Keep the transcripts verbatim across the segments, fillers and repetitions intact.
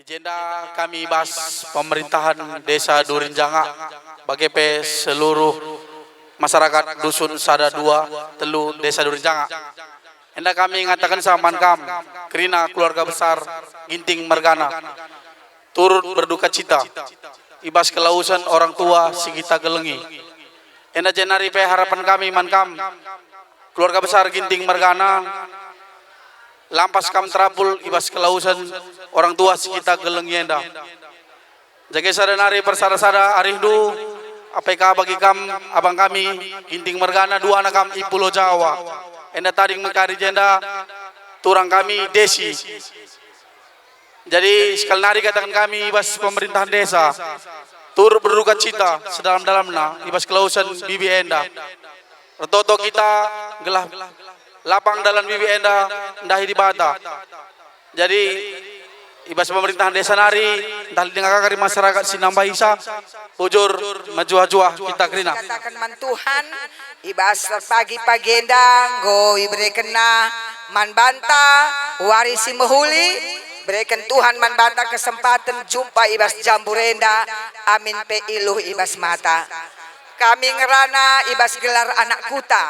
Jenda kami bas pemerintahan Desa Durinjanga, bage pe seluruh masyarakat dusun sada dua telu Desa Durinjanga. Enda kami ngatakenca man kam, kerina keluarga besar Ginting mergana, turut berduka cita i bas kelausen orang tua si kita kelengi. Enda jenari pe harapan kami man kam, keluarga besar Ginting mergana, lampas kam terapul i bas kelausen orang tua si kita kelengi enda. Jage sada nari persada-sada arihndu, apai ka bagi kam abang kami, Ginting mergana, duana kam i Pulau Jawa. Enda tading me kari jenda turang kami Desi. Jadi sekali nari kataken kami i bas pemerintahan desa, turut berduka cita sedalam-dalamna i bas kelausen bibi enda. Ertoto kita gelah lapang dalan bibi enda ndahi Dibata. Jadi, i bas pemerintahan desa nari, ntah lit denga kari masyarakat si nambahisa, bujur, mejuah-juah kita kerina. Kataken man Tuhan, i bas pagi-pagi enda enggo iberekenNa man banta wari si mehuli, bereken Tuhan man banta kesempaten jumpa i bas jambur enda, amin pe iluh i bas mata. Kami ngerana i bas gelar anak kuta.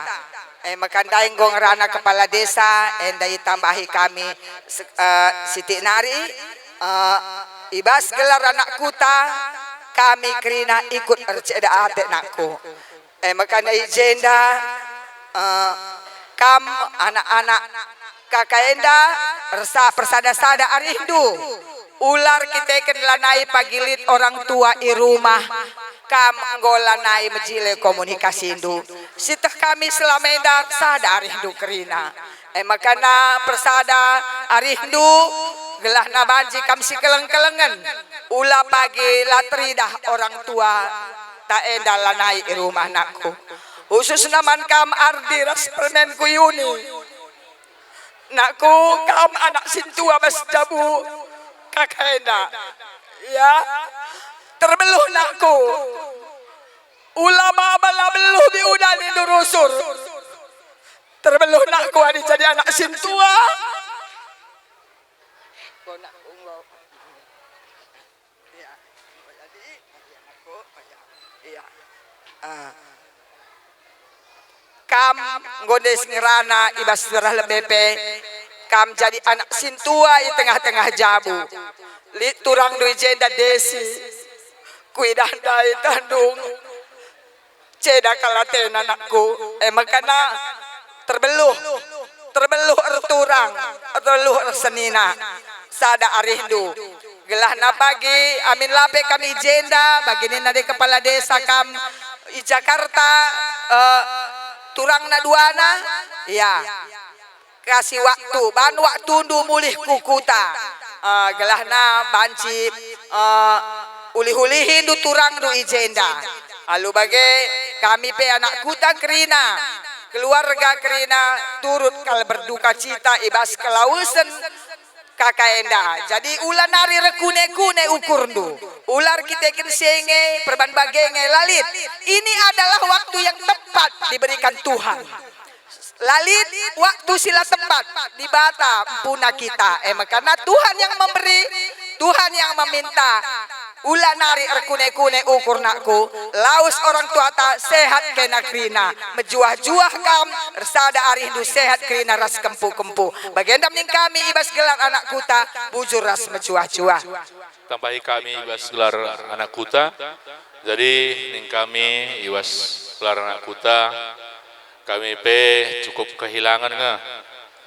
E maka ndai enggo ngerana kepala desa, enda itambahi kami se-, eh, sitik nari, eh, i bas gelar anak kuta, kami kerina ikut erceda ate nakku. E maka ndai i jenda, eh, kam anak-anak kaka enda ersa-, persada-sada arihndu. Ular kiteken lanai pagi lit orang tua i rumah, kam enggo lanai mejile komunikasindu. Sieteh kami selama enda sada arihndu kerina. E makana persada arihndu, gelahna banci kam sikeleng-kelengen. Ula pagi la teridah orang tua ta enda lanai i rumah nakku. Khususna man kam Ardi ras permenku Yuni. Nakku, kam anak sintua bas jabu kaka enda. Ya, terbeluh nakku. Ula maba la beluh diudanindu rusur. Terbeluh nakku adi jadi anak sintua. Iya. Ah. Kam enggo ndai si ngerana i bas daerah lebe pe, kam jadi anak sintua i tengah-tengah jabu. Lit turangndu i jenda Desi, kuidah ndai tandung. Ceda kal atena nakku, e makana terbeluh, terbeluh erturang, terbeluh ersenina, sada arihndu. Gelahna pagi, amin la pe kam i jenda, bagi nina de kepala desa kam i Jakarta, eh, turangna duana, ya. Kasih waktu, ban waktundu mulih ku kuta. Eh, gelahna banci, eh, ulih-ulihindu turangndu i jenda. Alu bage, kami pe anak kuta kerina, keluarga kerina, turut kal berduka cita i bas kelawesen kaka enda. Jadi ula nari erkune-kune ukurndu. Ula erkiteken si e nge, perban bage nge, la lit. Ini adalah waktu yang tepat diberikan Tuhan. La lit waktu si la tepat, Dibata empuna kita. E makana Tuhan yang memberi, Tuhan yang meminta. Ula nari erkune-kune ukur nakku, lawes orang tuata sehat kena kerina. Mejuah-juah kam, ersada arihndu sehat kerina ras kempu-kempu. Bagenda ning kami i bas gelar anak kuta, bujur ras mejuah-juah. Tambahi kami i bas gelar anak kuta. Jadi, ning kami i bas gelar anak kuta, kami pe cukup kehilangan nge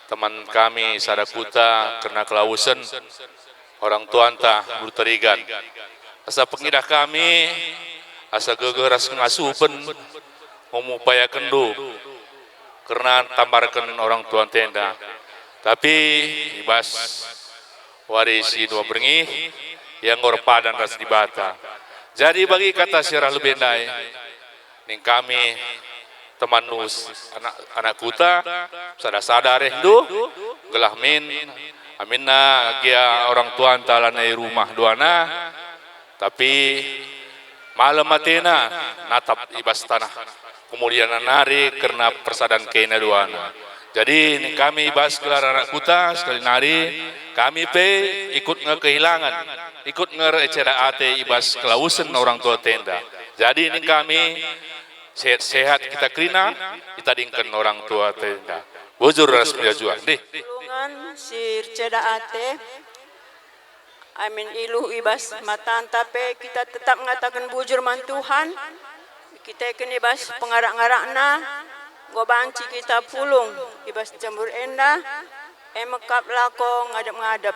teman kami sada kuta kerna kelawesen orang tuanta Bulu Terigan. Asa pengidah kami, asa gegeh ras ngasupen, memupayakenndu kerna tambarken orang tuanta enda. Tapi i bas wari si dua berngi, ia enggo erpadan ras Dibata. Jadi bagi kata si arah lebe ndai, ning kami temanndu s-, anak, anak kuta, sada-sada arihndu, gelah min, aminna gia orang tuanta lanai rumah duana, tapi malem atena natap i bas taneh kemulianna nari kerna persadan kena duana. Jadi, ning kami i bas gelar anak kuta, sekali nari Kami pe ikut nge kehilangan, ikut nge erceda ate i bas kelawesen orang tua enda. Jadi nina kami, sehat-sehat kita kerina, itadingken orang tua enda. Bujur ras mejuah-juah. Ndih. Perpulungen si erceda ate, amin iluh i bas matanta pe kita tetap ngataken bujur man Tuhan. Kita kin i bas pengarak-ngarakna, enggo banci kita pulung i bas jambur enda, e mekap lako ngadep-ngadep.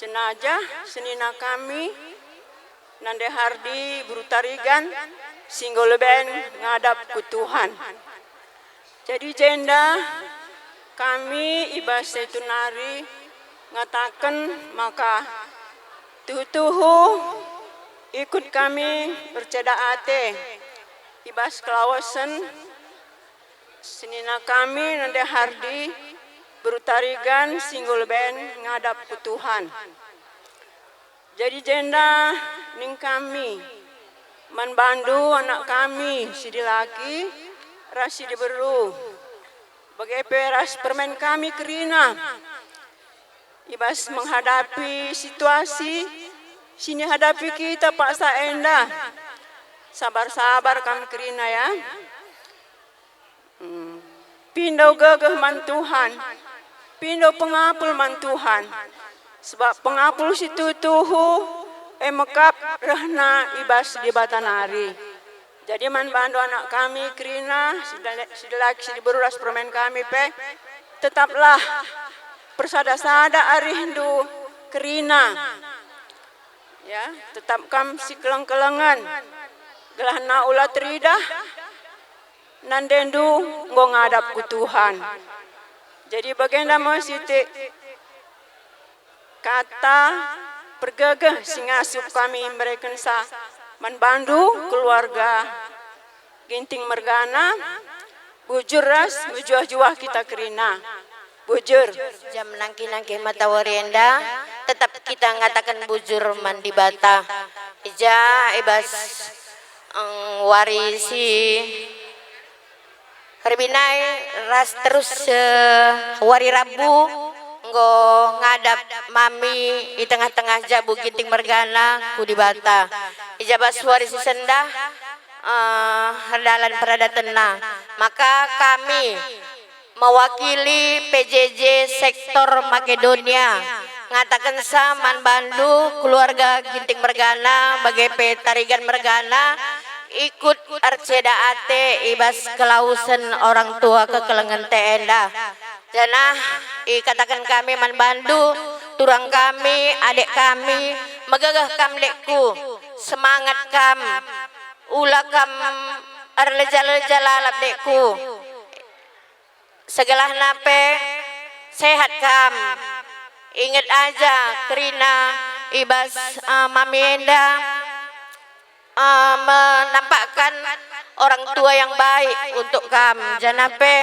Jenajah senina kami, Nande Hardi, Beru Tarigan, si enggo leben ngadap ku Tuhan. Jadi jenda kami i bas Zaitun nari ngataken maka tuhu-tuhu ikut kami erceda ate i bas kelawesen senina kami Nande Hardi, Beru Tarigan si enggo leben ngadap ku Tuhan. Jadi jenda nina kami man bandu anak kami si dilaki ras si diberu, bage pe ras permen kami kerina i bas menghadapi situasi si nihadapi kita paksa enda. Sabar-sabar kam kerina ya. Hmm. Pindo gegeh man Tuhan, pindo pengapul man Tuhan, sebab pengapul si tuhu-tuhu e mekap rehna i bas Dibata nari. Jadi man bandu anak kami kerina, si dila-, si dilaki, si diberu ras permen kami pe, tetaplah persada-sada arihndu kerina. Ya, tetap kam si keleng-kelengen, gelahna ula teridah nandendu enggo ngadap ku Tuhan. Jadi bagenda me sitik kata pergegeh si ngasup kami merekensa man bandu keluarga Ginting mergana, bujur ras mejuah-juah kita kerina. Bujur. Jam nangkih-nangkih matawari enda, tetap kita ngataken bujur man Dibata. I ja i bas, em, wari si ribinai ras terus, eh, wari Rabu enggo ngadap mami i tengah-tengah jabu Ginting mergana ku Dibata. I ja bas wari si sendah, eh, erdalan peradatenna. Maka kami mewakili P J J sektor Makedonia ngatakensa man bandu keluarga Ginting mergana bage pe Tarigan mergana ikut erceda ate i bas kelawesen orang tua kekelengenta enda. Janah ikataken kami man bandu, turang kami, adek kami, megegeh kam dekku, semangat kam, ula kam erleja-leja lalap dekku. Segelahna pe sehat kam. Inget aja kerina i bas, eh, mami enda, eh, menampakkan orang tua yang baik untuk kam. Janah pe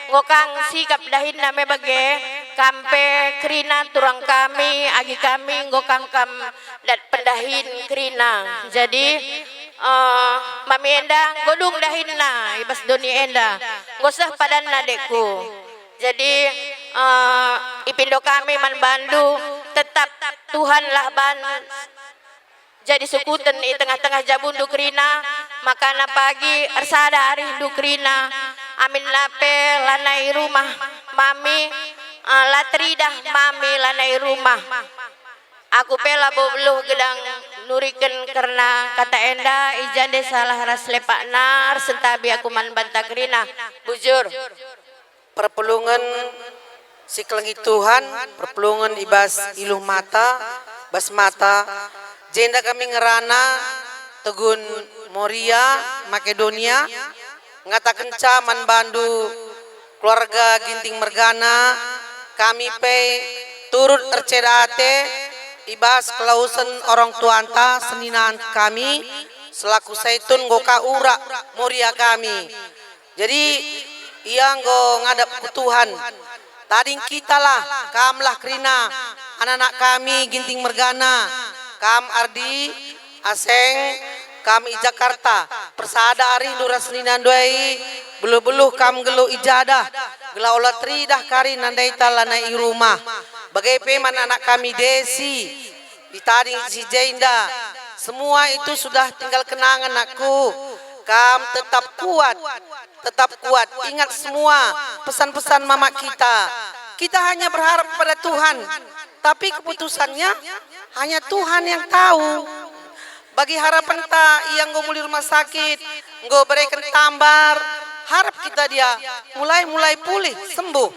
enggo kang sikap dahinna me bage, kam pe kerina turang kami, agi kami enggo kang kam dat pendahin kerina. Jadi, eh, mami enda enggo dung dahinna i bas doni enda, enggo seh padanna dekku. Jadi, eh, ipindo kami man bandu, tetap Tuhanlah ban jadi sukuten i tengah-tengah jabundu kerina, makana pagi ersada arihndu kerina, aminna pe lanai rumah mami, eh, la teridah mami lanai rumah. Aku pe labo beluh gedang nuriken kerna kata enda, i ja ndai salah ras lepakna, ersentabi aku man banta kerina. Bujur. Perpulungen si kelengi Tuhan, perpulungen i bas iluh mata, bas mata, jenda kami ngerana Tegun Moria, Makedonia, ngatakenca man bandu keluarga Ginting mergana, kami pe turut erceda ate i bas kelawesen orang tuanta senina kami, selaku Zaitun enggo ka urak Moria kami. Jadi, ia enggo ngadap ku Tuhan. Tading kitalah, kamlah kerina, anak-anak kami Ginting mergana, kam Ardi, Aseng, kam i Jakarta, persada arihndu ras seninandu ai, beluh-beluh kam nggeluh i jada, gelah ola teridah kari nandaita lanai i rumah. Bage pe man anak kami Desi, di tading si jenda. Semua itu sudah tinggal kenangan, anakku. Kam tetap kuat, tetap kuat. Ingat semua pesan-pesan mama kita. Kita hanya berharap kepada Tuhan, tapi keputusannya hanya Tuhan yang tahu. Bagi harapenta, ia enggo mulih rumah sakit, enggo bereken tambar. Harap kita dia mulai-mulai pulih, sembuh.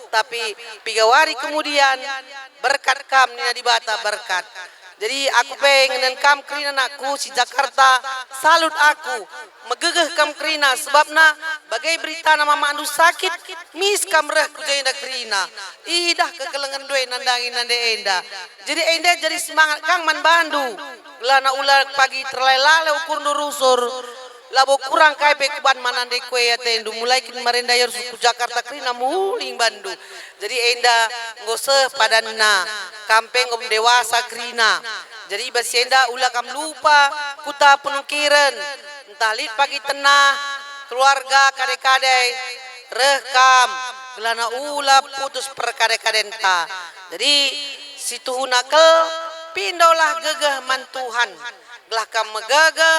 Tapi piga wari kemudian, berkat kam nina Dibata, berkat. Jadi aku pe ngenen kam kerina, anakku, si Jakarta, salut aku. Megegeh kam kerina, sebabna bage beritana mamandu sakit, mis kam reh ku jenda kerina. Idah kekelengen ndai nandangi nande enda. Jadi enda jadi semangat kang man bandu. Gelahna ula pagi terlalai-lalai ukurndu rusur. Labo kurang kai pe kuban man nande kue atendu, mulai kin marenda ia rusur ku Jakarta kerina mulih bandu. Jadi enda enggo seh padanna, kam pe enggo dewasa kerina. Jadi i bas si enda ula kam lupa kuta penungkiren, ntah lit pagi tenah, keluarga, kade-kade, reh kam, gelahna ula putus perkade-kadenta. Jadi, si tuhuna kal, pindolah gegeh man Tuhan, gelah kam megegeh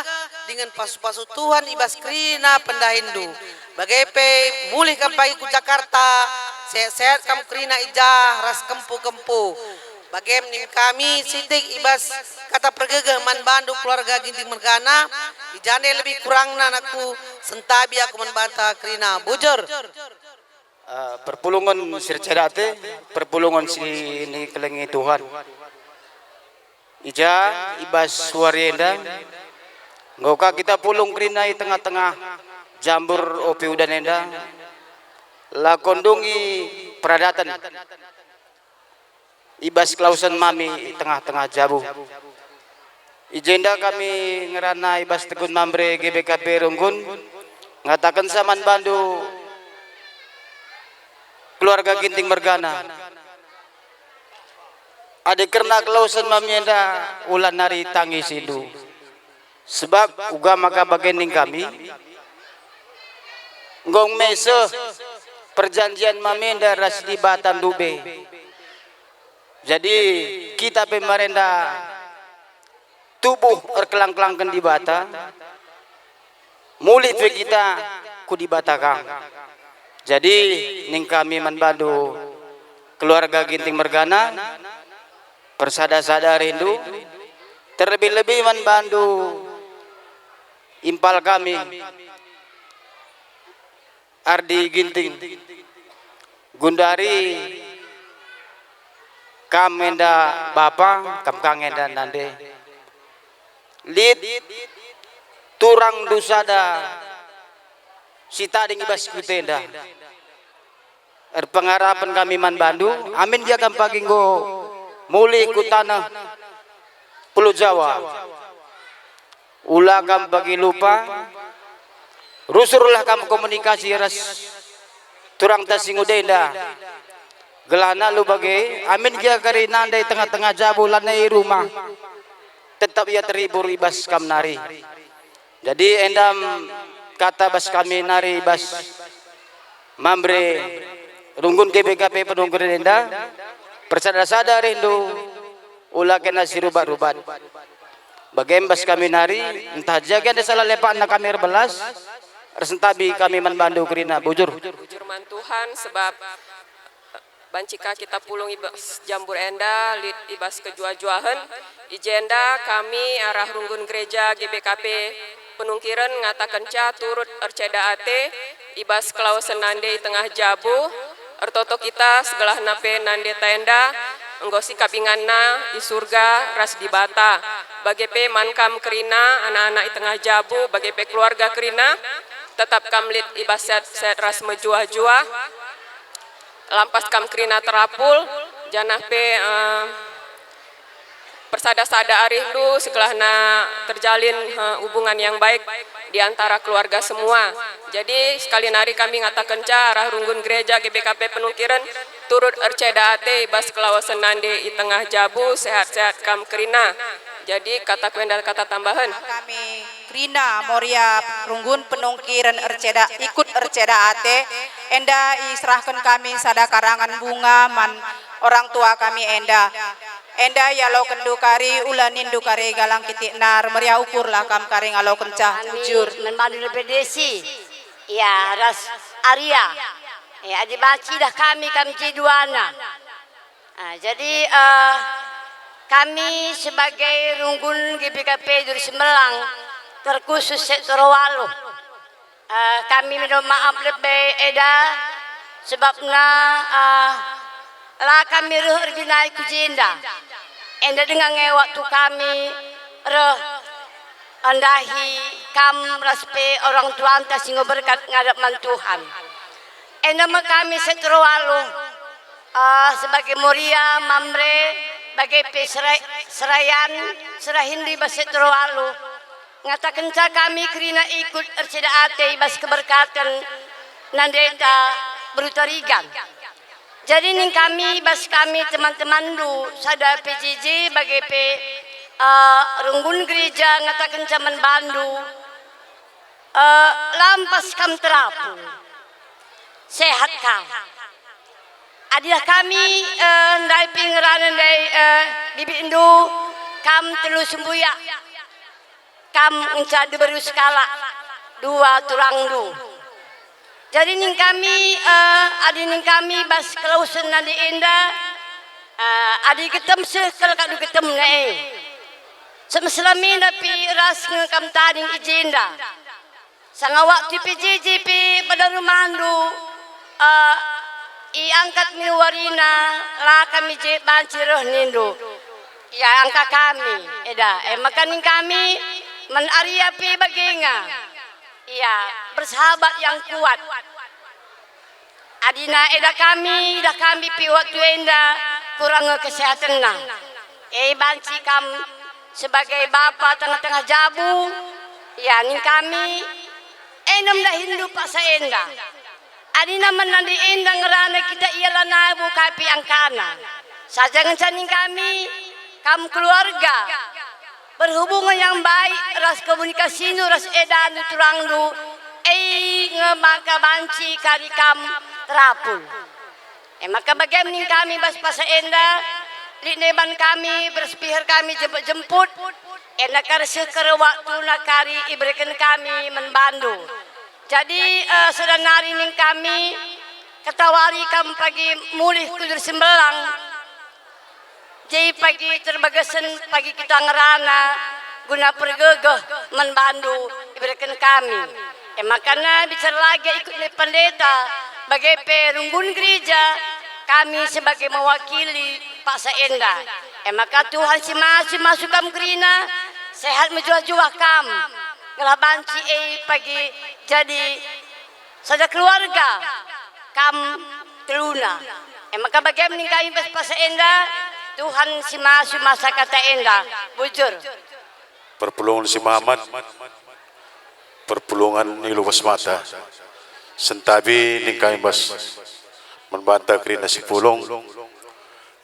dingen pasu-pasu Tuhan i bas kerina pendahinndu. Bage pe, mulih kam pagi ku Jakarta, sehat-sehat kam kerina i jah ras kempu-kempu. Bage nina kami sitik i bas kata pergegeh man bandu keluarga Ginting mergana, i jande lebih kurangna, anakku, sentabi aku man banta kerina. Bujur. Eh, perpulungen si erceda ate, perpulungen si nikelengi Tuhan. I ja, i bas wari enda, enggo ka kita pulung kerina i tengah-tengah jambur ope udan enda, la kundungi peradaten. I bas kelawesen mami i tengah-tengah jabu. I jenda kami ngerana i bas tegun Mamre G B K P Runggun, ngatakenca man bandu keluarga Ginting mergana. Adi kerna kelawesen mami enda, ula nari tangisindu. Sebab uga maka bage nina kami, enggo meseh perjanjian mami enda ras Dibata ndube. Jadi, kita pe marenda tubuh erkelang-kelangken Dibata, mulih pe kita ku Dibata kang. Jadi, nina kami man bandu keluarga Ginting mergana, persada-sada rindu, terlebih-lebih man bandu impal kami, Ardi Ginting. Gundari kam enda bapa, kam kang enda nande. Lit turangndu sada si tading i bas kuta enda. Erpengarapen kami man bandu, amin gia kam pagi enggo mulih ku taneh Pulau Jawa. Ula kam bagi lupa, rusurlah kam komunikasi ras turangta si nguda enda. Gelahna alu bage, amin gia kari nande i tengah-tengah jabu lanai i rumah, tetap ia terhibur i bas kam nari. Jadi enda kata bas kami nari bas Mamre Runggun G B K P Penungkiren enda, persada-sada rehndu, ula kena si rubat-rubat. Bage bas kami nari, ntah ja gia salah lepakna kami erbelas, ersentabi kami man bandu kerina bujur. Bujur man Tuhan, sebab banci ka kita pulung i bas jambur enda lit i bas kejuah-juahen. I jenda kami arah runggun gereja G B K P Penungkiren ngatakenca turut erceda ate i bas kelawesen nande i tengah jabu, ertoto kita segelahna pe nande ta enda enggo sikap inganna i Surga ras Dibata. Bage pe man kam kerina, anak-anak i tengah jabu, bage pe keluarga kerina, tetap kam lit i bas sehat-sehat ras mejuah-juah. Lampas kam kerina terapul, janah pe, eh, persada-sada arihndu segelahna terjalin, eh, hubungan yang baik di antara keluarga semua. Jadi, sekali nari kami ngatakenca arah runggun gereja G B K P Penungkiren turut erceda ate i bas kelawesen nande i tengah jabu, sehat-sehat kam kerina. Jadi, kataku enda kata tambahen. Kami kerina Moria runggun penungkiren erceda, ikut erceda ate, enda iserahken kami sada karangan bunga man Orang tua kami enda, enda ialokenndu kari, ula nindu kari galang kitikna, ermeriah ukurlah kam kari ngalokenca. Kami bujur. Man bandu P D C. Ya, ras Arya. Ya, adi banci idah kami, kami je duana. Ah, jadi, eh, kami sebagai runggun G B K P Duri Sembelang, terkhusus sektor waluh, eh, kami minta maaf lebe eda, sebabna, eh, la kami reh erbinai ku jenda. Enda denga nge waktu kami reh ndahi kam ras pe orang tuanta si enggo berkat ngadap man Tuhan. Enda me kami sektor waluh, ah, sebagai Moria, Mamre, bage pe Sera-, Serayan, Serahindu i bas sektor waluh. Ngatakenca kami kerina ikut erceda ate i bas keberkaten nandeta beru Tarigan. Jadi ning kami bas kami teman-temanndu sada P J J bage pe, eh, runggun gereja ngatakenca man bandu, eh, lampas kam terapul. Sehat kam. Adilah kami, eh, ndai pe ngerana ndai, eh, bibindu, kam telu sembuyak. Kam ngenca diberu sekalak dua turangndu. Jadi ning kami, eh, adi ning kami bas kelawesen nande enda, eh, adi getem seh kal kadu getemna e. Semeselam enda pe ras nge kam tading i jenda. Sanga waktu P J J pe pada rumahndu, eh, iangkat mi warina, la kami je banci reh nindu. Iangkat kami, eda, e maka ning kami, man Arya pe bage nga. Ia, bersahabat yang kuat. Adina eda kami, idah kami pe waktu enda kurang kesehatenna. E banci kam sebagai bapa tengah-tengah jabu, ia ning kami, enem dahinndu paksa enda. Adina man nande enda ngerana kita ia lanai bukai pe angkana. Saja ngenca ning kami, kam keluarga. Berhubungen yang baik ras komunikasindu ras edandu turangndu, e nge maka banci kari kam terapul. E maka bagem ning kami bas paksa enda, lit neban kami bersepiher kami jemput-jemput, enda kari seh kari waktuna kari ibereken kami man bandu. Jadi, eh, sada nari ning kami, katawari kam pagi mulih ku Duri Sembelang. Jadi pagi terbagesen pagi kita ngerana guna pergegeh man bandu ibereken kami. E makana bicara lagi ikut ni pendeta, bage pe runggun gereja, kami sebagai mewakili paksa enda. E maka Tuhan si masu-masu kam kerina, sehat mejuah-juah kam. Ngelah banci e pagi jadi sada keluarga kam teluna. E maka bagem ning kami bas paksa enda, Tuhan si masu-masu kata enda, bujur. Perpulungen si mamat, perpulungen i lubas mata. Sentabi ning kami bas man banta kerina si pulung.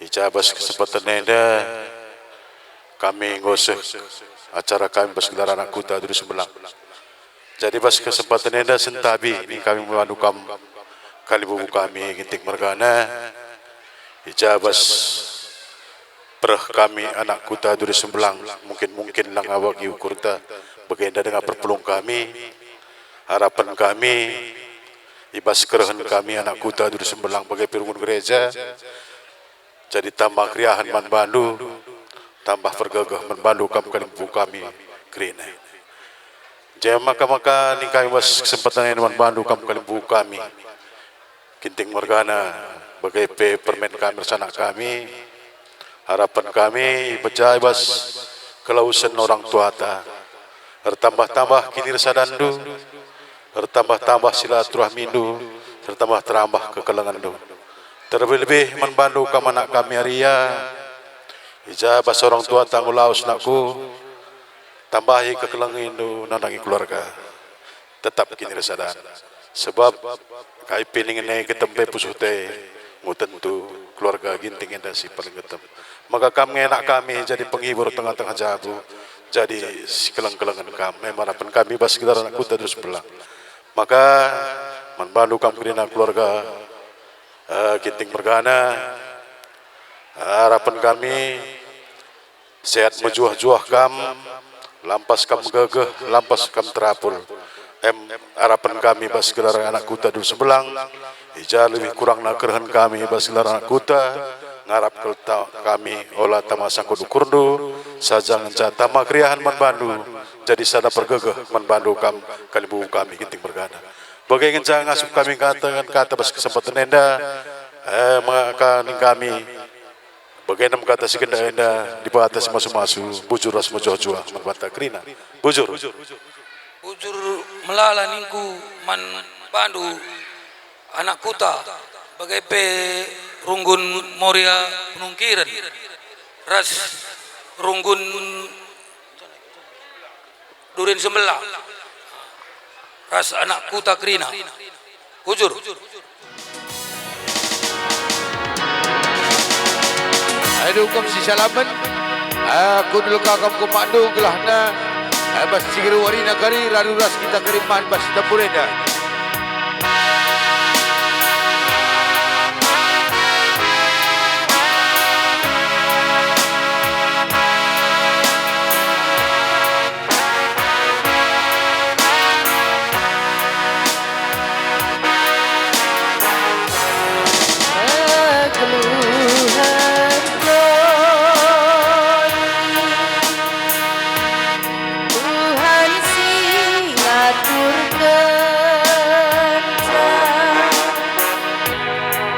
I ja bas kesempatan enda kami nggo seh acara kami bas gelar anak kuta Duri Sembelang. Jadi bas kesempatan enda sentabi ning kami man bandu kam kalimbubu kami Ginting mergana. I ja bas pereh kami anak kuta Duri Sembelang, mungkin-mungkin lang awak i ukurta, bagenda denga perpulung kami, harapen kami, i bas kerehen kami anak kuta Duri Sembelang bage pe runggun gereja, jadi tambah keriahen man bandu, tambah pergegeh man bandu kam kalimbubu kami kerina. Jadi maka-maka ning kami bas kesempatan enda man bandu kam kalimbubu kami. Ginting mergana, bage pe permen kami ras anak kami, harapen kami ipeja i bas kelawesen orang tuata. Ertambah-tambah kinirsadandu, ertambah-tambah silaturahmindu, ertambah-tambah kekelengenndu. Terlebih-lebih man bandu kam anak kami Arya, i ja bas orang tuata enggo lawes anakku, tambahi kekelenginndu nandangi keluarga. Tetap kinirsadan. Sebab kai pe ningen e getem pe pusuh te, enggo tentu keluarga Ginting enda si paling getem. Maka kam nge anak kami jadi penghibur tengah-tengah jabu, jadi sikeleng-kelengen kam. Memang harapen kami bas gelar anak kuta Duri Sembelang. Maka man bandu kam kerina keluarga, eh, Ginting mergana, Harapen kami, sehat mejuah-juah kam, lampas kam gegeh, lampas kam terapul. Em, harapen kami bas gelar anak kuta Duri Sembelang, i ja lebih kurangna kerehen kami bas gelar anak kuta, ngarap kal ta-, kami ola tama sangkut ukurndu, saja ngenca tama keriahen man bandu, jadi sada pergegeh man bandu kam kalimbubu kami Ginting Mergana. Bage ngenca ngasup kami ngataken kata bas kesempatan enda, eh, maka ning kami, bage nem kata si enda, Dibata si masu-masu, bujur ras mejuah-juah man banta kerina. Bujur. Bujur melala ningku man bandu, anak kuta, bage pe runggun Moria Penungkiren, ras runggun Duri Sembelang, ras anak kuta kerina. Bujur. Ayo, kam si salamen, aku dulu kakam ku makdu gelahna, eh, bas ciger warina kari, radu ras kita keriman bas tempur enda. Kegeluhen doni, Tuhan si ngaturkenca,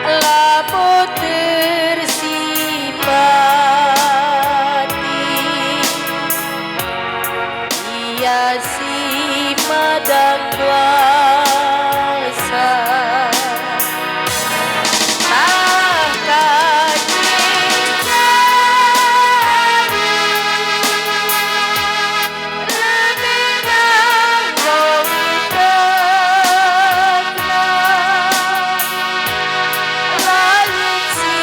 labo tersipati. Ia si madang kuasa, maka Ia jadi lebih nanggung itetna langit si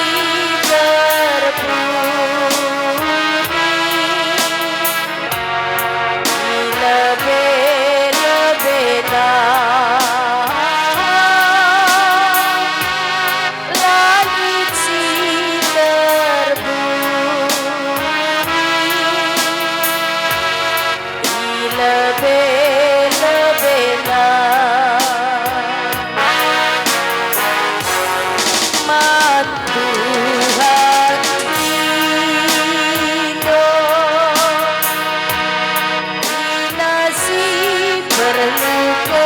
terpudi. Lebe-lebena langit si terpudi, lebe-lebena man Tuhan Indo, ina si perluken,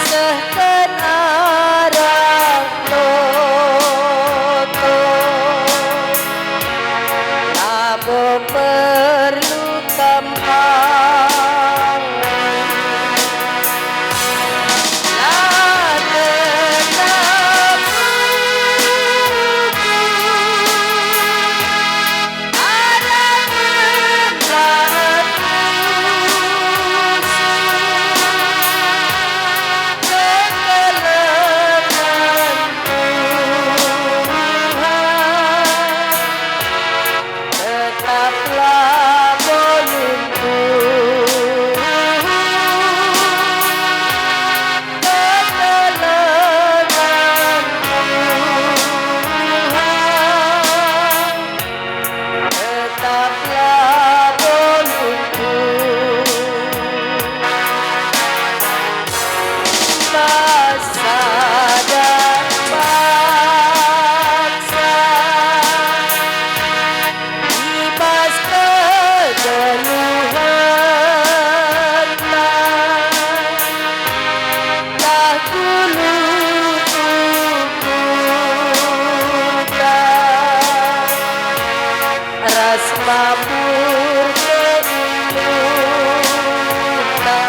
sehken arah loto, labo perlu kam Tetaplah belum Tuhan, tetaplah belum Tuhan. Masa dan bangsa i bas kegeluhenna, lah kulu tukurta ras mabur kegeluhenta.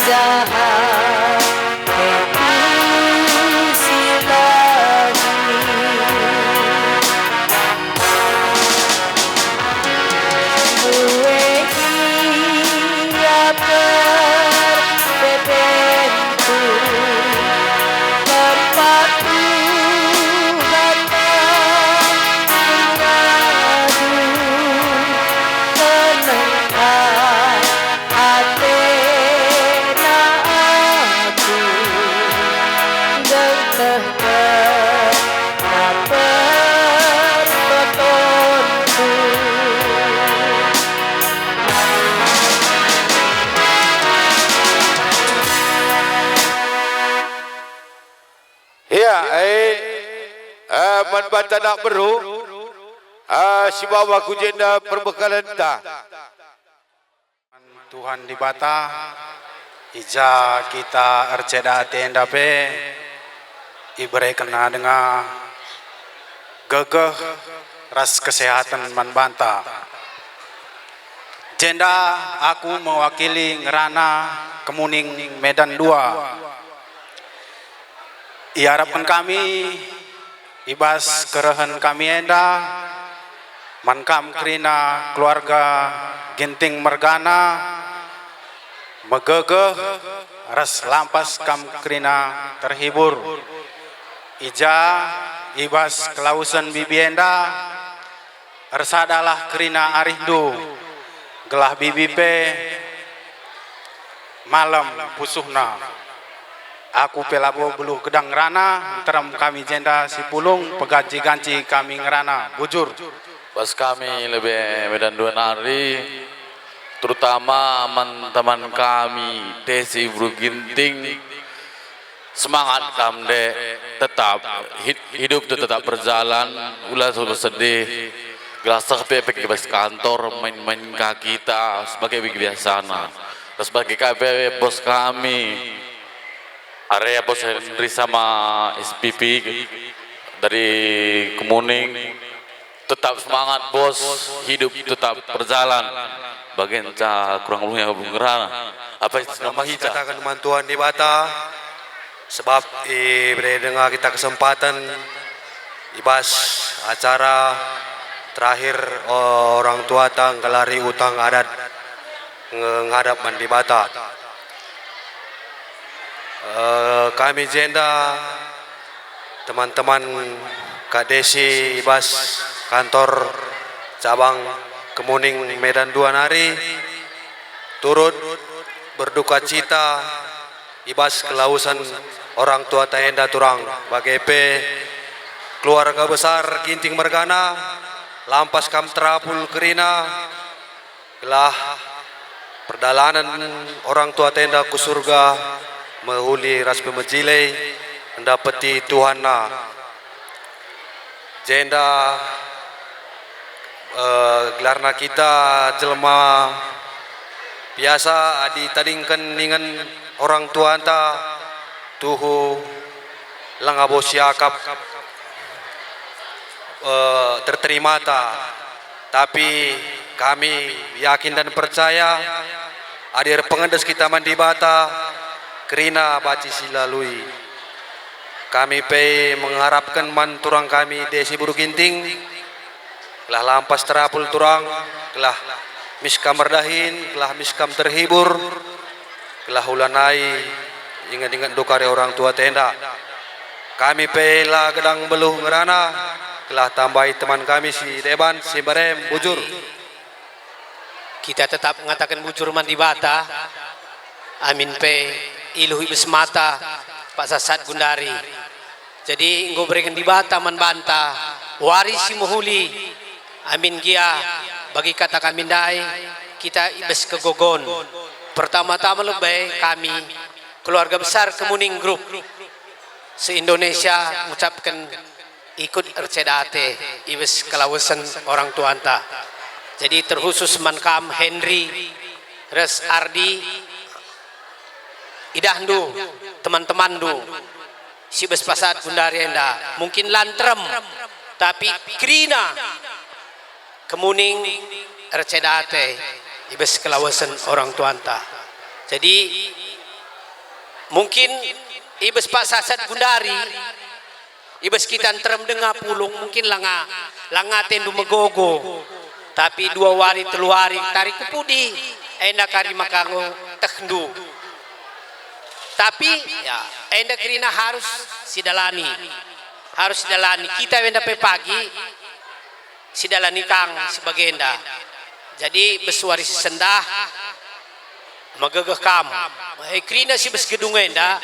Jahat, aku si bahi. Due ia perbebenku, tempatku batang mengadu, tenang atena aku, gehteh pertotonku. Ia, eh, eh, man banta anak beru, eh, si baba ku jenda perbekalenta. Tuhan Dibata, i ja kita erceda ate enda pe iberekenNa denga gegeh ras kesehaten man banta. Jenda aku mewakili ngerana Kemuning Medan dua. Iarapken kami i bas kerehen kami enda, man kam kerina keluarga Ginting mergana, megegeh ras lampas kam kerina terhibur. I ja, i bas kelawesen bibi enda, ersadalah kerina arihndu, gelah bibi pe malem pusuhna. Aku pe labo beluh gedang ngerana, nterem kami jenda si pulung, peganci-ganci kami ngerana, bujur. Bas kami lebe Medan dua nari, terutama man teman kami, Desi Bru Ginting, semangat kam, Dek, tetap hid-, hidup tu tetap berjalan, ula sedih, gelah seh pe pe i bas kantor main-main ka kita sebagai biasana. Sebagai ka pe bos kami, area bos Henry sama S P P dari Kemuning. Tetap semangat, Bos. Hidup tetap berjalan. Bagenca kurang lebihnya Bung Rana. Apa itu nama hica? Kataken man Tuhan Dibata, sebab ibere denga kita kesempatan i bas acara terakhir orang tuata nggelari utang adat nge-, ngadap man Dibata. Eh, kami jenda, teman-teman Kadesi i bas kantor cabang Kemuning Medan dua nari, turut berduka cita i bas kelawesen orang tuata enda turang, bage pe keluarga besar Ginting mergana, lampas kam terapul kerina, gelah perdalanen orang tuata enda ku Surga mehuli ras pemejile ndapeti Tuhanna. Jenda, eh, gelarna kita jelma biasa, adi tadingken ningen orang tuanta, tuhu langa bo siakap, eh, terterimata. Tapi kami yakin dan percaya, adi erpengendes kita man Dibata, kerina banci silalui. Kami pe mengharapken man turang kami Desi Buru Ginting, gelah lampas terapul turang, gelah mis kam erdahin, gelah mis kam terhibur, gelah ulanai inget-ingetndu kari orang tuata enda. Kami pe la gedang beluh ngerana, gelah tambai teman kami si deban, si mberem, bujur. Kita tetap ngataken bujur man Dibata, amin pe iluh ibas mata paksa sat gundari. Jadi enggo bereken Dibata man banta wari si mehuli, amin gia bagi kata kami ndai kita ibas kegogon. Pertama-tama lebe kami, keluarga besar Kemuning Group se-Indonesia, ngucapken ikut erceda ate ibas kelawesen orang tuanta. Jadi terkhusus man kam Henry ras Ardi, idahndu, teman-temanndu si bas pasat gundari enda, mungkin la nterem, tapi kerina Kemuning erceda ate ibas kelawesen orang tuanta. Jadi Mungkin i bas Pak Sasat gundari, i bas kita nterem denga pulung, mungkin langa, langa atendu megogo. Tapi dua wari, telu wari, tari ku pudi, enda kari maka enggo tehndu. Tapi, ya, enda kerina harus sidalani. Harus sidalani. Kita enda pe pagi, sidalani kang si bagenda. Jadi, bas wari si sendah, megegeh kam. Eh, kerina si bas gedung enda,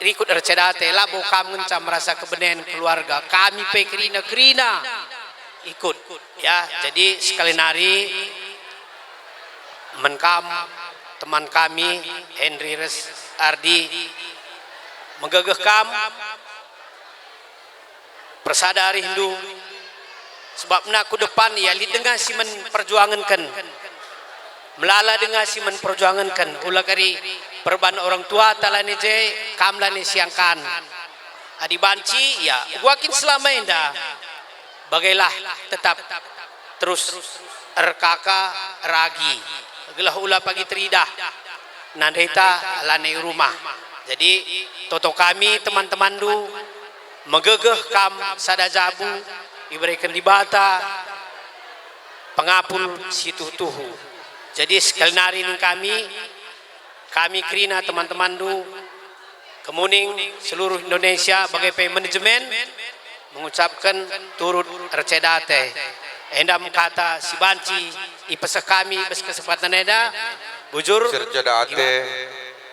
rikut ercedate, labo kam ngenca merasa kebenen keluarga. Kami pe kerina, kerina ikut. Ya, jadi sekali nari, men kam, teman kami, Henry ras Ardi, megegeh kam, persada arihndu, sebabna ku depan ia lit denga si men perjuangenken, melala denga si men perjuangenken, ula kari perban orang tua ta lane je, kam lane siangkan. Adi banci, ya, uga kin selama enda, bagailah tetap terus erkaka ragi, gelah ula pagi teridah nandeta lane i rumah. Jadi, toto kami teman-temanndu, megegeh kam sada jabu, ibereken Dibata pengapul si tuhu-tuhu. Jadi, sekali nari ning kami, kami kerina teman-temanndu, Kemuning seluruh Indonesia bage pe manajemen mengucapken turut ercedate. Enda me kata si banci ipeseh kami bas kesempatan enda, bujur. Ercedate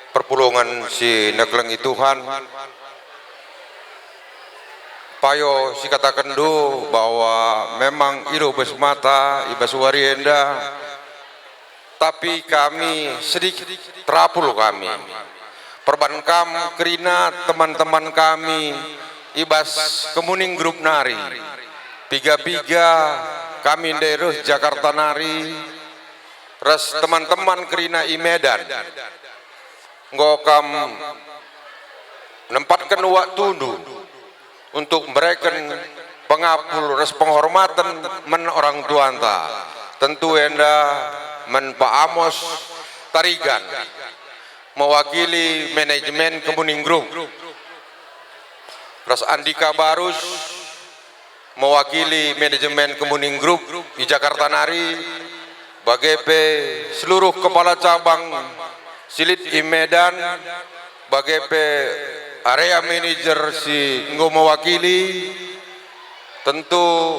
perpulungen si nekelengi Tuhan. Payo sikatakendu bahwa memang ido bas mata i bas wari enda. Tapi kami sedikit terapul kami. Perban kam kerina teman-teman kami i bas Kemuning Group nari. Piga-piga kami ndai reh Jakarta nari ras teman-teman kerina i Medan. Enggo kam nempatken waktundu untuk mereken pengapul ras penghormaten man orang tuanta. Tentu enda man Pak Amos Tarigan, mewakili manajemen Kemuning Group, ras Andika Barus, mewakili manajemen Kemuning Group i Jakarta nari, bage pe seluruh kepala cabang si lit i Medan, bage pe area manager si enggo mewakili. Tentu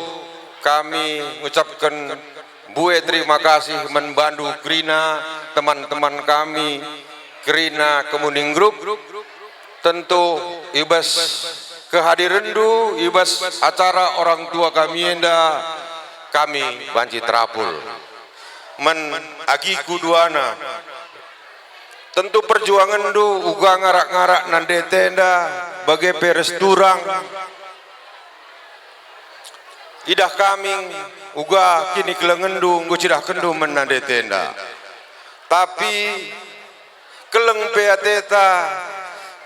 kami ngucapken mbue terima kasih man bandu kerina teman-teman kami, kerina Kemuning Group. Tentu i bas kehadirenndu i bas acara orang tua kami enda, kami banci terapul. Man agiku duana, tentu perjuangenndu uga ngarak-ngarak nandeta enda bage pe ras turang. Idah kami uga kinikelengenndu enggo cidahkenndu man nandeta enda. Tapi keleng pe ateta,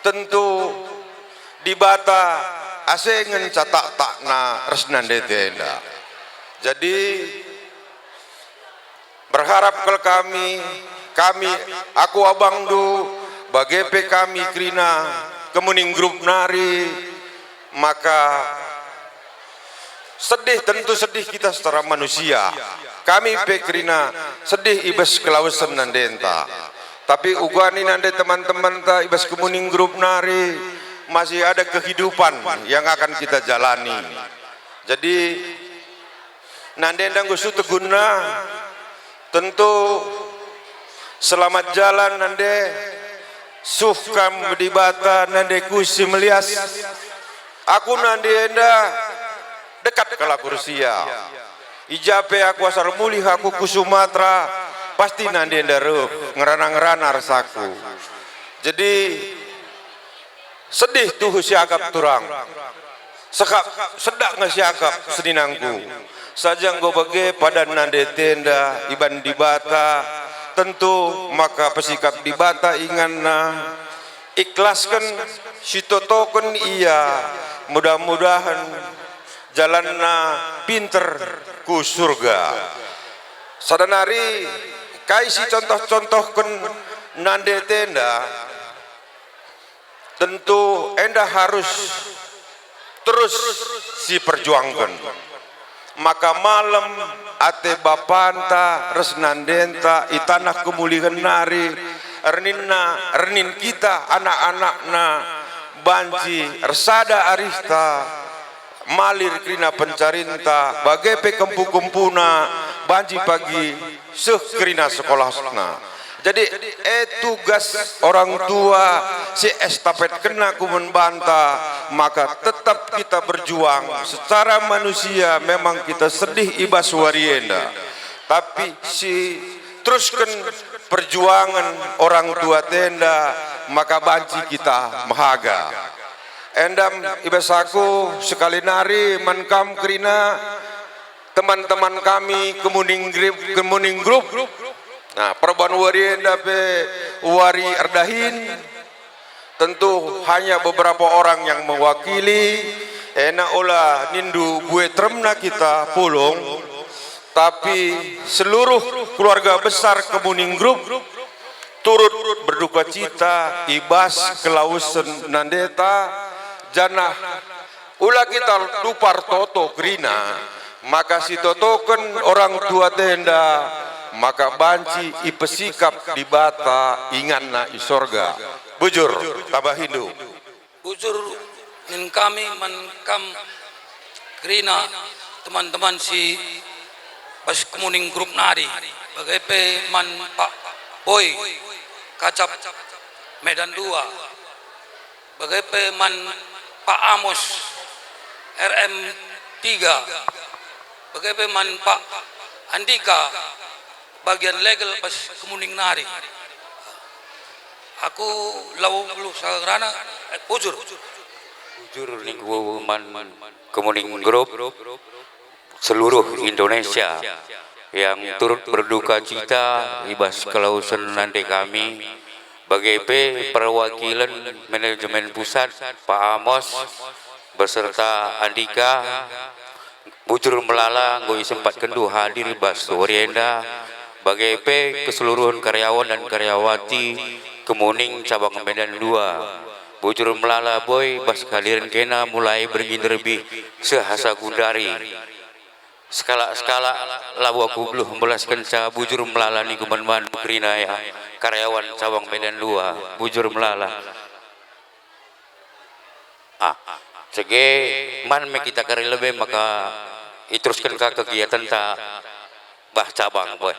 tentu Dibata ase ngenca taktakna ras nandeta enda. Jadi, berharap kal kami, kami, aku abangndu, bage pe kami kerina Kemuning Group nari, maka sedih, tentu sedih kita secara manusia. Kami pe kerina sedih i bas kelawesen nandenta. Tapi uga nina nande teman-temanta i bas Kemuning Group nari, masih ada kehidupan yang akan kita jalani. Jadi, nande enda enggo seh tegunna, tentu selamat jalan nande, seh kam Dibata nandeku si melias. Aku nande enda dekat kal aku ras ia. I ja pe aku asar mulih aku ku Sumatra, pasti nande enda reh ngerana-ngerana ras aku. Jadi, sedih tuhu siakap turang. Sekap, sedak nge siakap seninangku. Saja enggo bage padan nandeta enda iban Dibata, tentu maka pesikap Dibata inganna, ikhlasken, sitotoken ia, mudah-mudahan jalanna pinter ku surga. Sada nari kai si contoh-contohken nandeta enda, Tentu enda harus terus siperjuangken. Maka malem ate bapanta ras nandenta i taneh kemulihen nari, erninna, ernin kita anak-anakna banci ersada arihta, malir kerina pencarinta, bage pe kempu-kempuna banci pagi seh kerina sekolahna. Jadi, e tugas orang tua si estafetkenna ku man banta, maka tetap kita berjuang secara manusia, memang kita sedih i bas wari enda. Tapi si terusken perjuangan orang tua enda, maka banci kita mehaga. Endam i bas aku sekali nari man kam kerina teman-teman kami Kemuning Group, Kemuning Group. Nah, perban wari enda pe wari erdahin. Tentu hanya beberapa orang yang mewakili, ena ola nindu bue teremna kita pulung, tapi seluruh keluarga besar Kemuning Group turut berduka cita i bas kelawesen nandeta, janah ula kita dupar toto kerina, maka sitotoken orang tua enda, maka banci ipesikap Dibata inganna i sorga. Bujur, tambah indu. Bujur nin kami man kam kerina teman-teman si bas Kemuning Group nari, bage pe man Pak Boy Kacap Medan dua, bage pe man Pak Amos R M tiga, bage pe man Pak Andika bagian legal bas Kemuning nari. Aku lau nggeluh sagarana, eh, bujur. Bujur ningku man Kemuning Group seluruh Indonesia yang turut berduka cita i bas kelawesen nande kami, bage pe perwakilen manajemen pusat, Pak Amos beserta Andika, bujur melala enggo isempatkenndu hadir bas wari enda, bage pe keseluruhen karyawan dan karyawati Kemuning cabang Medan dua. Bujur melala Boy bas kehadiren kena mulai bergin terbih seh asa gundari. Sekalak-sekalak labo aku beluh mbelaskenca, bujur melala ningku man bandu kerina ya, karyawan cabang Medan dua, bujur melala. Ah, cege man me kita kari lebe maka iterusken ka kegiatenta bah cabang, Boy.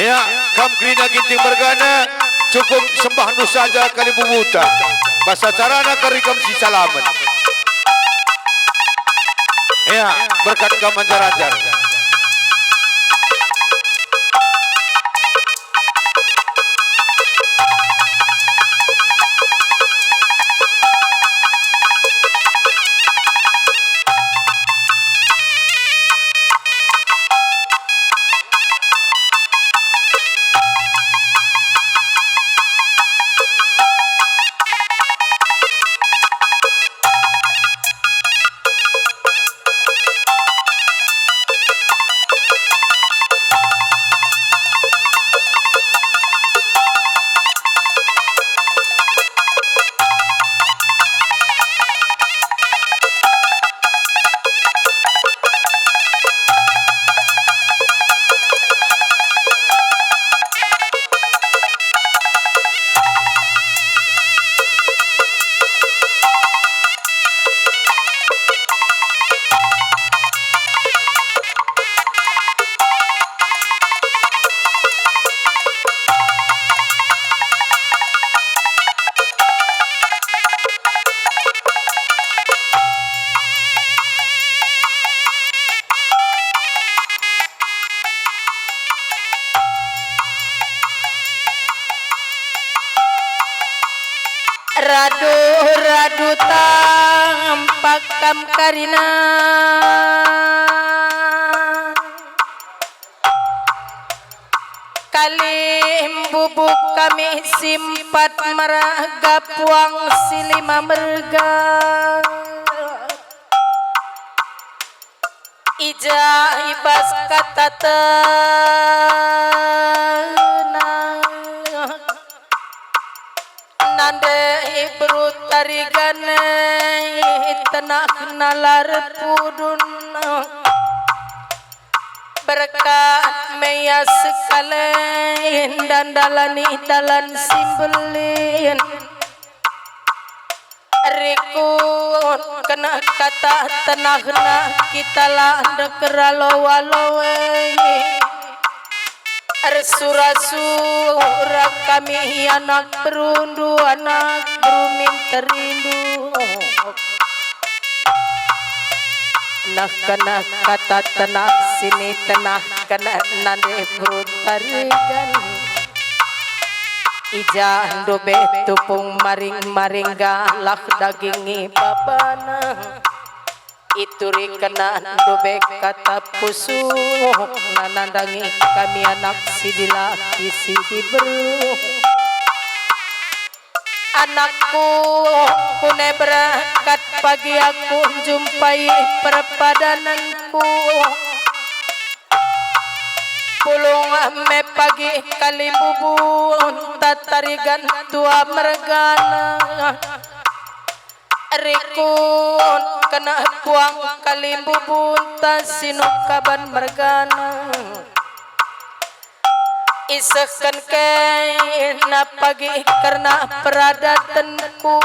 Ya, kam kerina Ginting mergana, cukup sembahnu saja kalimbubuta. Bas acarana kari kam sisalamen. Ya, berkat kam anjar-anjar. Radu-radu tampak kam karina. Kalimbubu kami simpat merga puang si lima merga. I ja i bas kata tenah, nande i beru Tarigan e, tenahna la erpudun. Berkat me ia sekali ndandalani dalan si mbelin. Rikut kena kata tenahna kita la ndeker alo-alo e. Ersura-sura kami anak berundu, anak beru minterindu. Nah kena kata tenah sini tenah kena nande beru Tarigan. I ja ndube tupung maring-maring galah daging ibabana. Iturikenna ndube kata pusuh, nandangi kami anak si dilaki si diberu. Anakku, kune berkat pagi aku njumpai perpadananku. Pulung me pagi kalimbubunta Tarigan tua mergana. Rikut kena puang kalimbubunta sinukaban mergana. Isehken kena pagi kerna peradatenku.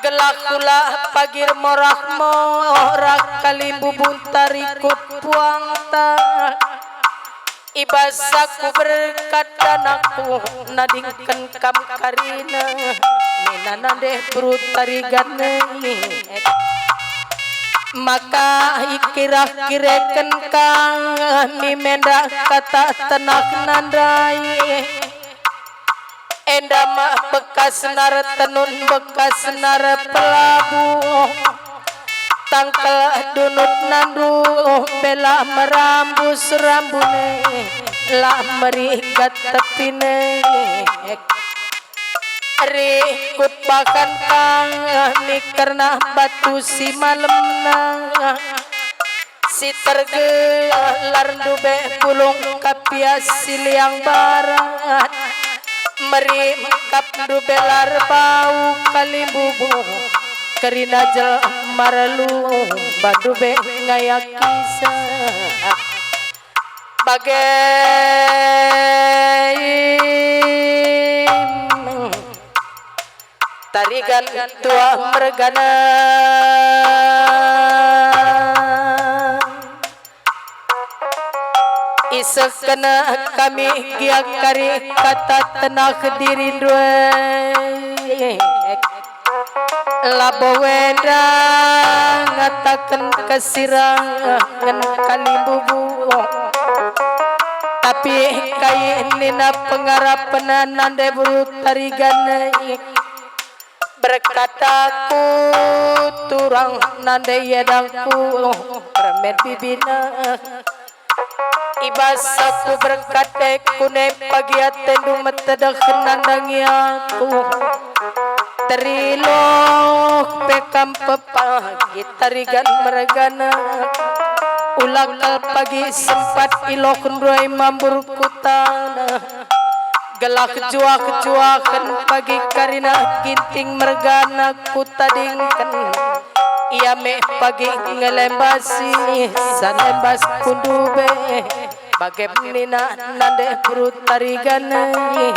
Gelah kula pagi ermorah-morah kalimbubunta rikut puangta. I bas aku berkat anakku, nadingken kam karina, nina nande beru Tarigan e. Maka ikirah-kireken kami menda kata tenahna ndai. Enda me bekasna ertenun, bekasna erpelabuh. Tangkel dunutna nduh, bela merambus rambune, la merigat tepine. Rikut bahan kami kerna batu si malemna. Si tergelar ndube pulung kapia si liang barat, meri mekap ndube lar bau kalimbubu, kerina jelma erlumba ndube ngayakisa. Bage Tarigan tua mergana. Ise Isehken kami gia kari kata tenah dirindu e. Labo enda ngataken kesirangen kalimbubu, tapi kai nina pengarapna nande beru Tarigan e. Berkat aku turang nande iadangku, permen bibina. I bas aku berkat e kune pagi atendu metedeh nandangi aku. Teriloh pe kam pepagi Tarigan mergana. Ula kal pagi sempat iloh ndai mambur ku taneh. Gelah juah-juahen pagi karina Ginting mergana kutadingken. Ia me pagi ngelembasi salembas kundube. Bage nina nande beru Tarigan e.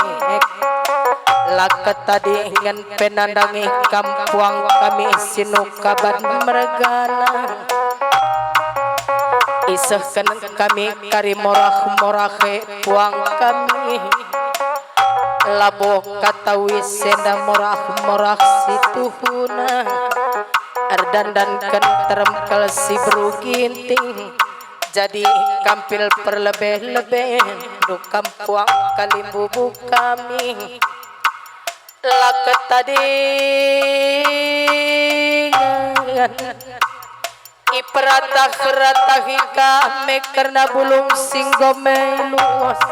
La ketadingen pe nandangi kam puang kami sinukaban mergana. Isehken kami kari morah-morah e puang kami. Labo katawi senda morah-morah si tuhuna. Erdandanken terem kal si beru Ginting. Jadi kampil perlebe-lebe du kam puang kalimbubu kami. La ketadingen. Iperatah-ratahi kami kerna bulung si enggo melus.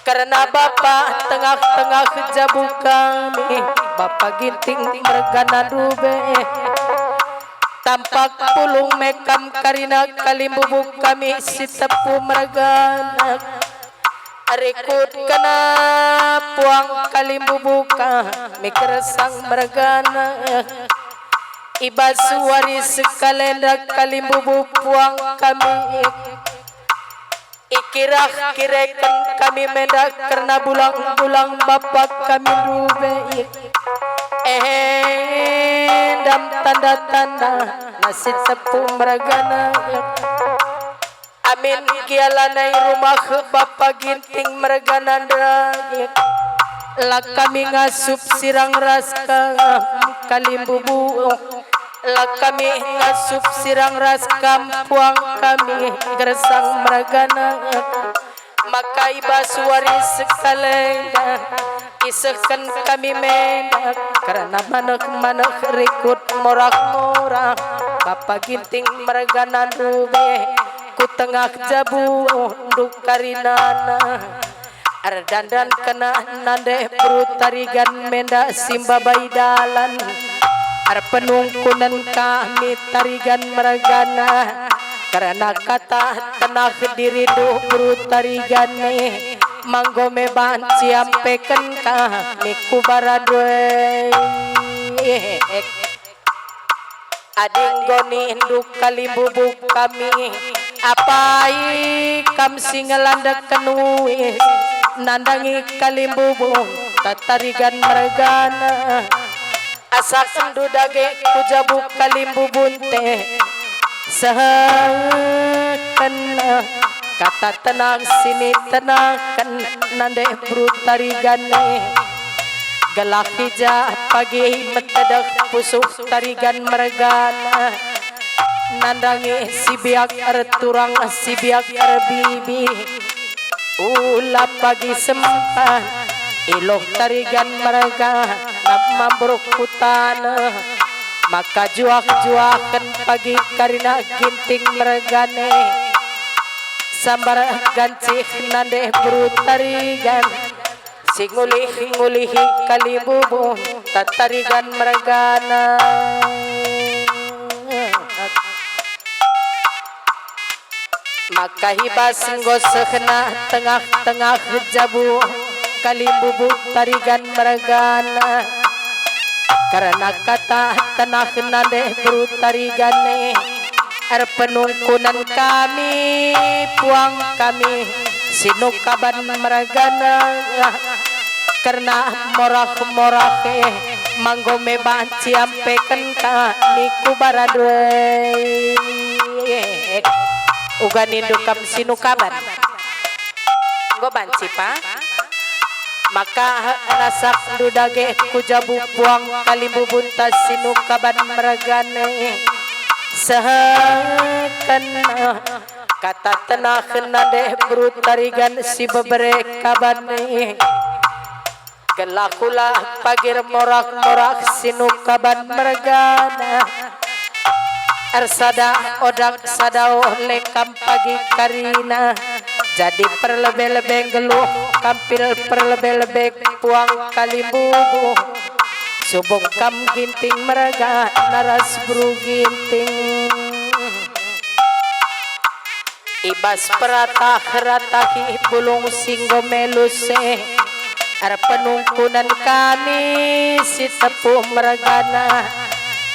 Kerna bapa tengah-tengah jabu kami, bapa Ginting mergana ndube. Tampak pulung me kam karina kalimbubu kami si tepu mergana. Rikutken puang kalimbubu kami gersang mergana. I bas wari sekalenda kalimbubu puang kami. Ikirah-kireken kami menda kerna bulang-bulang bapa kami ndube. Ehe, ndam tanda-tanda na si tepu mergana. Amin gia lanai rumah bapa Ginting mergana ndai. La kami ngasup sirang ras kam kalimbubu. La kami ngasup sirang ras kam puang kami gersang mergana. Maka i bas wari sekalenda isehken kami menda kerna maneh-maneh rikut morah-morah bapa Ginting mergana ndube ku tengah jabu nduk karinana. Erdandanken nande beru Tarigan menda si mbabai dalan. Erpenungkunen kami Tarigan mergana. Kerna kata tenah dirindu beru Tarigan e, manggo me banci ampeken kami ku barandu e. Adi enggo nindu kalimbubu kami, apai kam si ngelandekken uis nandangi kalimbubu Tarigan mergana? Asakenndu dage ku jabu kalimbubunte, sehken kata tenah si nitenaken nande beru Tarigan e. Gelah i ja pagi metedeh pusuh Tarigan mergana, nandangi si biak erturang, si biak erbibi. Ula pagi sempat iloh Tarigan mergana mambur ku taneh, maka juah-juahen pagi karina Ginting mergana e. Sambar gancih nande beru Tarigan si ngulih-ngulihi kalimbubun Tarigan mergana. Maka i bas enggo sehna tengah-tengah jabu kalimbubu Tarigan mergana. Kerna kata tenah nande beru Tarigan e, erpenungkunen kami, puang kami, sinukaban mergana. Kerna morah-morah e, manggo me banci ampeken kami ku barandu e. Uga nindu kam sinukaban. Go banci, Pa. Maka nasakndu dage ku jabu puang kalimbubunta si nukaban mergana. Sehken kata tenahen nande beru Tarigan si bebere kaban. Gelah kula pagir morah-morah si nukaban mergana. Ersada odak sadao lekam pagi karina. Jadi perlebe-lebe nggeluh kampil perlebe-lebe puang kalimbubu. Subuk kam Ginting mergana ras beru Ginting. I bas peratah-ratahi bulung si enggo melus e, erpenungkunen kami si tepuh mergana,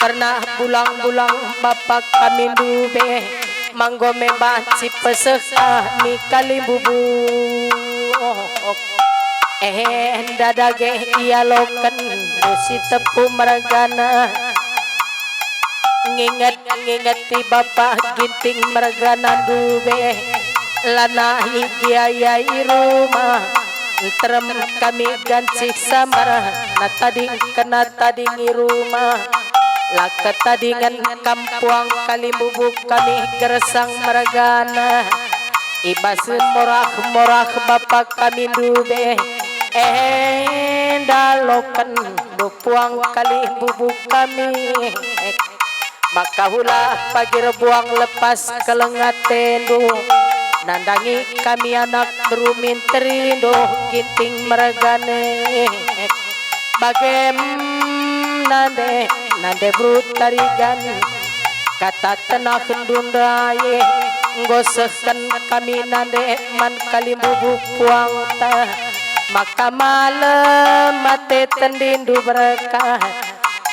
kerna bulang-bulang bapa kami ndube, ma enggo me banci peseh kami kalimbubu. Eh, enda dage ialoken si tepuh mergana. Nginget-ngingeti bapa Ginting mergana ndube, lanai gia ia i rumah. Nterem kami gancih sambar, na tading kena tading i rumah. La ketadingen kam puang kalimbubu kami gersang mergana. I bas morah-morah bapa kami ndube, enda loken puang kalimbubu kami. Maka hulah pagir buang lepas keleng atendu, nandangi kami anak beru minterindu Ginting mergana. Bagem nande, nande beru Tarigan, kata tenahendu ndai, enggo sehken kami nande man kalimbubu puangta. Maka malem ate tendindu berkah,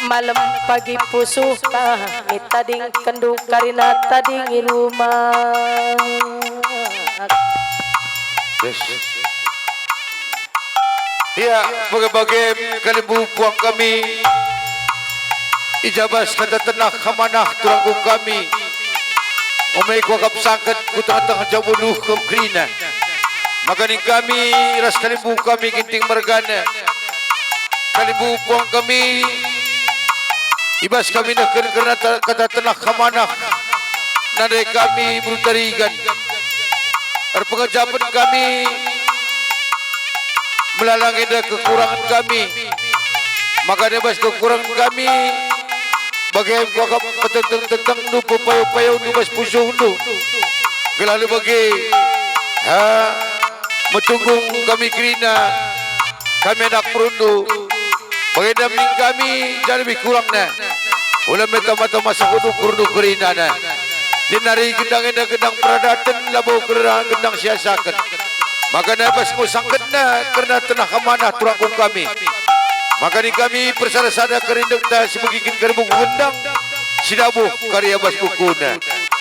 malem pagi pusuh kami tadingkenndu karina tading i rumah. Yes. Ya, bage-bage kalimbubu puang kami, i ja bas kata tenah amanah turangku kami. Ume kuakap sangket ku tengah-tengah jabu luh kam kerina. Maka ning kami ras kalimbubu kami Ginting mergana. Kalimbubu puang kami, i bas kami nehken kerna ta-, kata tenah amanah nande kami beru Tarigan. Erpengejapen kami melala enda kekurangen kami. Maka i bas kekurangen kami, bage kuakap petenteng-tentengndu, pepayo-payondu bas pusuhndu. Gelah bage, ha, metunggung kami kerina, kami anak berundu. Bagenda min kami, janah lebih kurangna. Ula me tama-tama seh ukur-ukur inana. Jenari gendang enda gendang peradaten, labo kerina gendang siasaken. Maka i bas enggo sangketna kerna tenah amanah turangku kami. Maka ning kami persada-sada kerindekta si megiken kari buku gendang, si ndabuh kari i bas bukuna.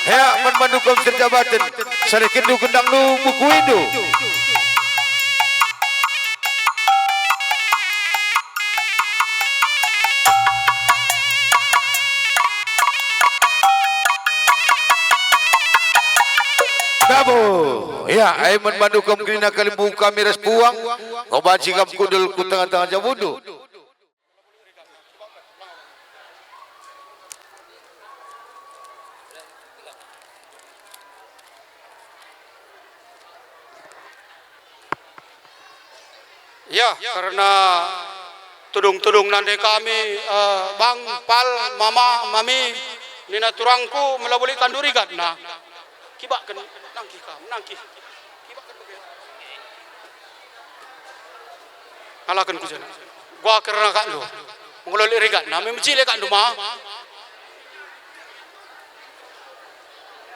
Hea man bandu kam si erjabaten, salihkenndu gendangndu bukuindu. Dabo. Ya, ai man bandu kam kerina kalimbubu kami ras puang, enggo banci kam kundul ku tengah-tengah jabundu. Ya, kerna tudung-tudung nande kami, eh, Bang, Pal, Mama, Mami, nina turangku, mela lit tandu rigatna. Kibakken, nangkih kam, nangkih. Kibakken bage. Ngalaken ku jana. Gua kerna kakndu. Mengelo lit rigatna, me mecile kakndu ma.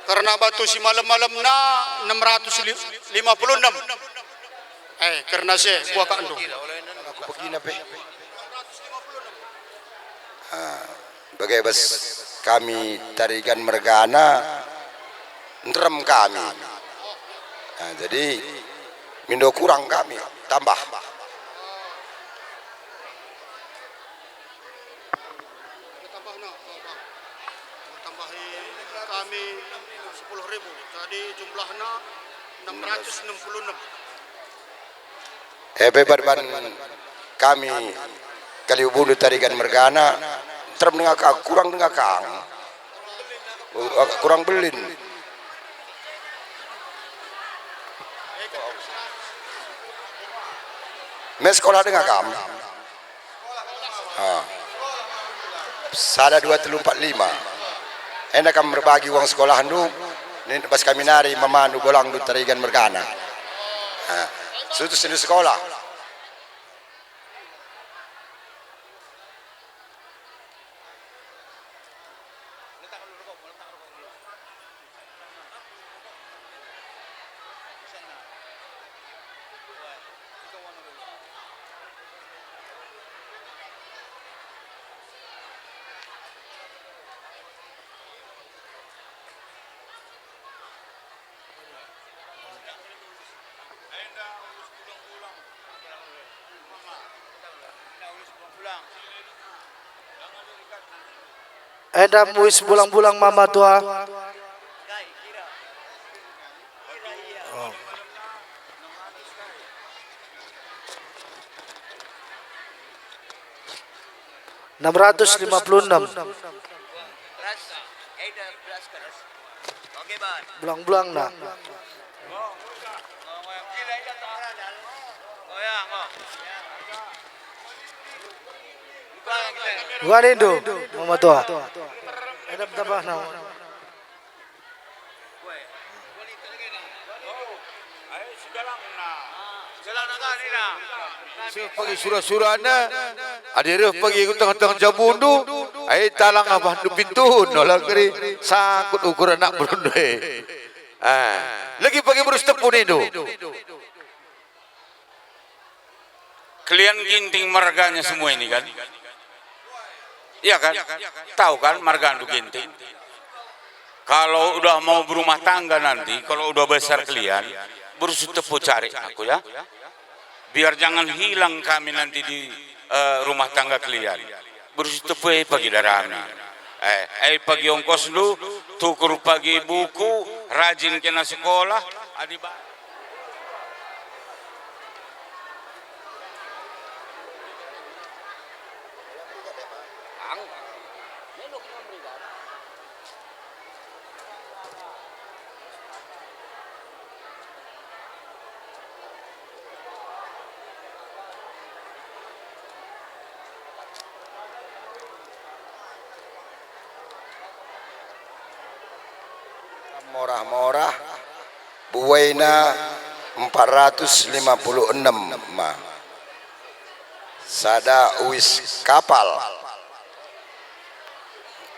Kerna batu si malem-malemna enam ratus lima puluh enam. Eh, kerna si e, gua kakndu. Aku begina pe. Ah, bage bas kami Tarigan mergana, nterem kami. Nah, jadi mindo kurang kami, tambah. Tambahna, Bang. Tambahi kami sepuluh ribu. Tadi jumlahna enam ratus enam puluh enam. Ebe barban kami Kaliubundu Tarigan mergana, terem denga ka, kurang denga kang. Kurang belin. Me sekolah denga kam? Ah. Sada, dua, telu, empat, lima. Enda kam merbagi uang sekolahndu, nin bas kami nari mamandu bolangndu Tarigan mergana. Ah. Sutus sindu sekolah. Enda muis bulang-bulang mama tua. Oh. Enam ratus lima puluh enam. Bulang-bulang nah. Bukan itu, mama tua. Ada tambah nah. Seh pagi sura-surana, adi reh pagi ku tengah-tengah jabundu, ai talang abahndu pintun, ola keri sangkut ukur anak berundu e. Ah, lagi pagi berus tepu nindu. Kelian Ginting marganya semua ini kan? Iya kan? Tahu kan margandu Ginting? Kalau udah mau berumah tangga nanti, kalau udah besar kelian, berusu tepu cari aku ya. Biar jangan hilang kami nanti di eh, rumah tangga kelian. Berusu tepu e pagi darami. Eh, eh pagi ongkosndu, tukur pagi buku, rajin kena sekolah, adi ba- Morah-morah, buaina empat ratus lima puluh enem ma. Sada uis kapal.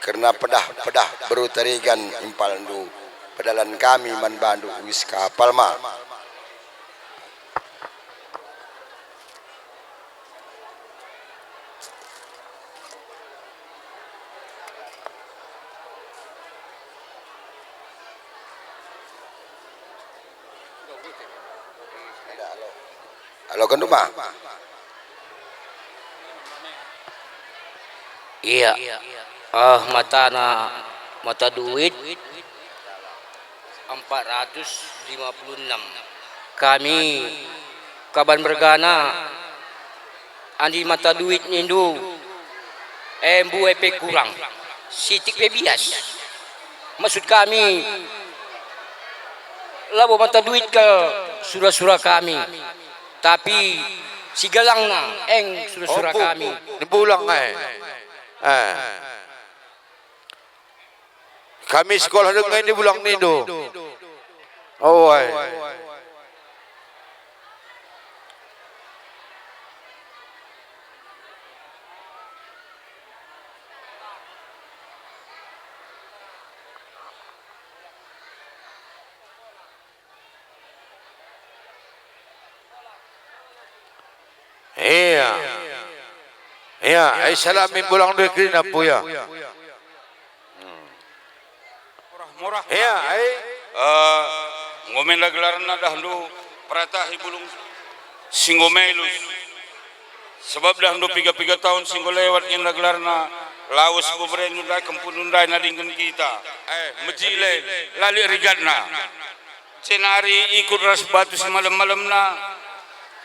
Kerna pedah-pedah beru Tarigan impalndu, pedalan kami man bandu uis kapal ma. Aloken rumah. Iya. Ah, matana, mata duit empat ratus lima puluh enam. Kami kaban mergana, adi mata duit nindu, eh, mbue pe kurang, sitik pe bias. Maksud kami, labo mata duit kal sura-sura kami, tapi si galangna eng sura-sura kami. Ni bulang e. Eh. Kami sekolah denga ni bulang nindu. Oh, ai. Iya. Iya, ai salami bulang dua kerina puya. Murah-murah. Iya, ai. Eh, enggo me enda gelarna dahndu peratahi bulung si enggo melus. Sebab dahndu piga-piga tahun si enggo lewat enda gelarna lawes beberendu ndai kempundu ndai nadingken kita. Eh, mejile, la lit rigatna. Jenari ikut ras batu si malem-malemna.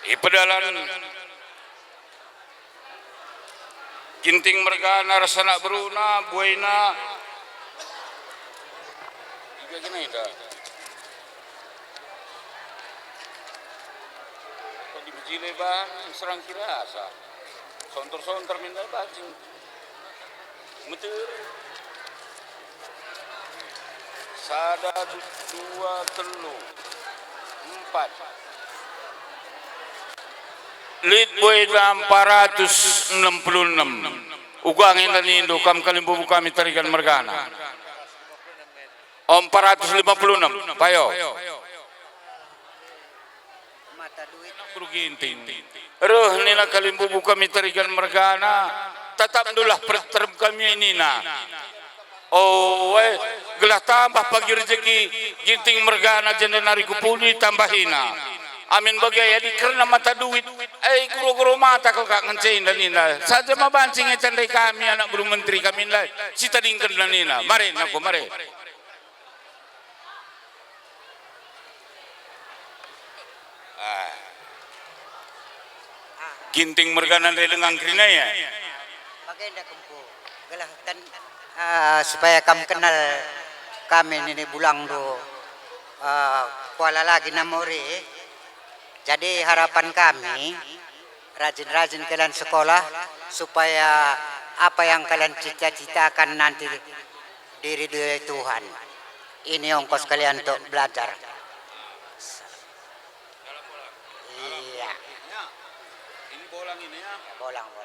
I pedalan Ginting mergana ras anak beruna, buaina. Iga kena enda? Kok dibejile bang, serang kirasa. Sontor-sontor minta bacing. Meter. Sada, du-, dua, telu, empat. Lit buaina empat ratus enam puluh enam. Uga nge nindu kam kalimbubu kami Tarigan mergana. Oh, empat ratus lima puluh enam. Payo. Mata duit. Guru Ginting. Reh nina kalimbubu kami Tarigan mergana, tatapndulah perterem kami nina. Oh, eh, gelah tambah pagi rejeki Ginting mergana jenda nari kupuli tambahina. Amin bage adi kerna mata duit, eh, kuro-kuro mata kal kak ngenca enda nina. Saja ma banci nge tandai kami anak guru menteri kami ndai, sitadingken nina. Mare, nangko mare. Ah. Ginting mergana ndai lengang kerina ya. Bagenda kempu, gelah ten, ah, supaya kam kenal kami nini bulangndu, ah, Kuala Lagi Namori. Jadi harapan kami, rajin-rajin kalian sekolah supaya apa yang kalian cita-citakan nanti diridhoi Tuhan. Ini ongkos kalian untuk belajar. Iya. Ini bolang ini ya. Bolang, bolang.